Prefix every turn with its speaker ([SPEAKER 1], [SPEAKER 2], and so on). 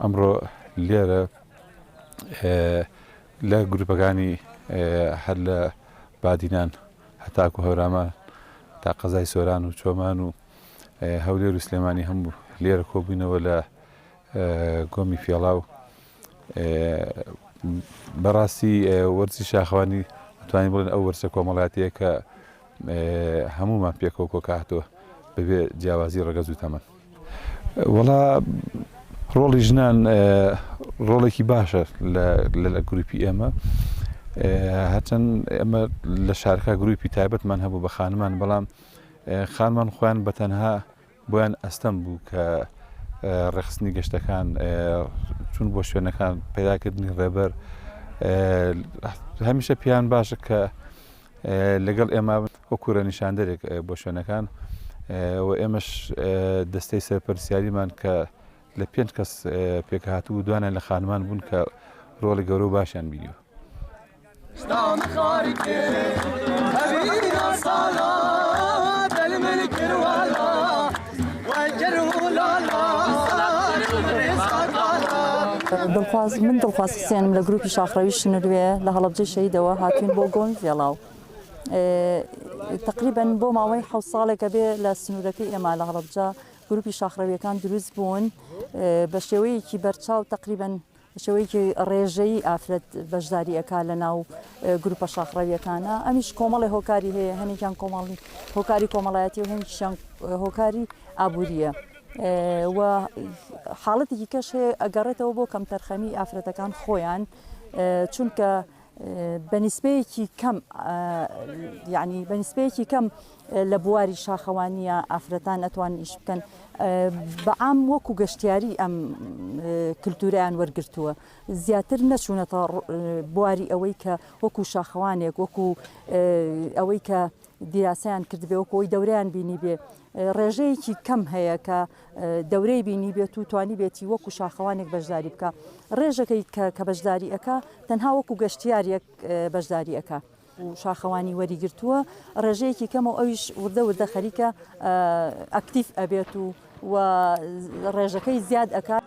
[SPEAKER 1] ئەمڕۆ لێرە لە گروپەکانی هەر لە بادینان هەتاکو هەورامان تا قەزای سۆران و چۆمان و هەولێر و سلێمانی هەموو لێرە کۆبووینەوە لە گۆمی فێڵاو بەڕاستی وەرزی شاخەوانی ئەتوانین بڵێن ئەو وەرزە کۆمەڵاتیە کە هەمومان پێکەوە کۆکاتەوە بەبێ جیاوازی ڕەگەز و تەمەن. وەڵا ڕۆڵی ژنان ڕۆڵێکی باشە لە گروپی ئێمە هەرچەند ئێمە لە شارەکە گروپی تایبەتمان هەبوو بە خانمان بەڵام خانمان خۆیان بە تەنها بۆیان ئەستەم بوو کە ڕێکخستنی گەشتەکان چون بۆ شوێنەکان پەیداکردنی ڕێبەر هەمیشە پێیان باشە کە لەگەڵ ئێمە وەکو ڕێنیشاندەرێک بۆ شوێنەکان و ئێمەش دەستەی سەرپەرسیاریمان کە لە پێنج کەس پێکهاتبوو دوانیان لە خانمان بوون کە ڕۆڵی گەورە و باشیان بینیوە.
[SPEAKER 2] دڵخواز من دڵخواز حسێنم لە گروپی شاخڕەوی شنروێ لە هەڵەبجەی شەهیدەوە هاتوین بۆ گۆمی فێڵاو تقریبا بۆ ماوەی حەوت ساڵێکە بێ لە سنوورەکەی ئێمە لە هەڵەبجە گروپی شاخڕەویەکان دروست بوون بە شێوەیەکی بەرچاو تقریبا بە شێوەیەکی ڕێژەیی ئافرەت بەشداری ئەکا لە ناو گروپە شاخڕەویەکانە ئەمیش کۆمەڵی هۆکاری هەیە هەنێکیان کۆمەڵی هۆکاری کۆمەڵایەتی و هەنێکیشیان هۆکاری ئابووریە و حاڵەتێکی کەش هەیە ئەگەڕێتەوە بۆ کەمتەرخەمی ئافرەتەکان خۆیان چونکە بە نیسبەیەکی کەم یعنی بە نیسبەیەکی کەم لە بواری شاخەوانیە ئافرەتان ئەتوان ئیش بکەن بەعام وەکو گەشتیاری ئەم کللتوریان وەرگتووە زیاتر نەچوونەتە بواری ئەوەی کە وەکو شاخەوانێک وەکو ئەوەی کە دیراسەیان کردبێ وەکو ئەوی دەوریان بینی بێ ڕێژەیەکی کەم هەیە کە دەورەی بینی بێت و توانی بێتی وەکو شاخەوانێک بەشداری بکە ڕێژەکەی کە بەشداری ئەک تەنها وەکو گەشتیارێک بەشداری ئەک و شاخەوانی وەریگرتووە ڕێژەیەکی کەمە و ئەویش وردە وردە خەریکە ئەکتیف ئەبێت و و ڕێژەکەی زیاد ئەکات.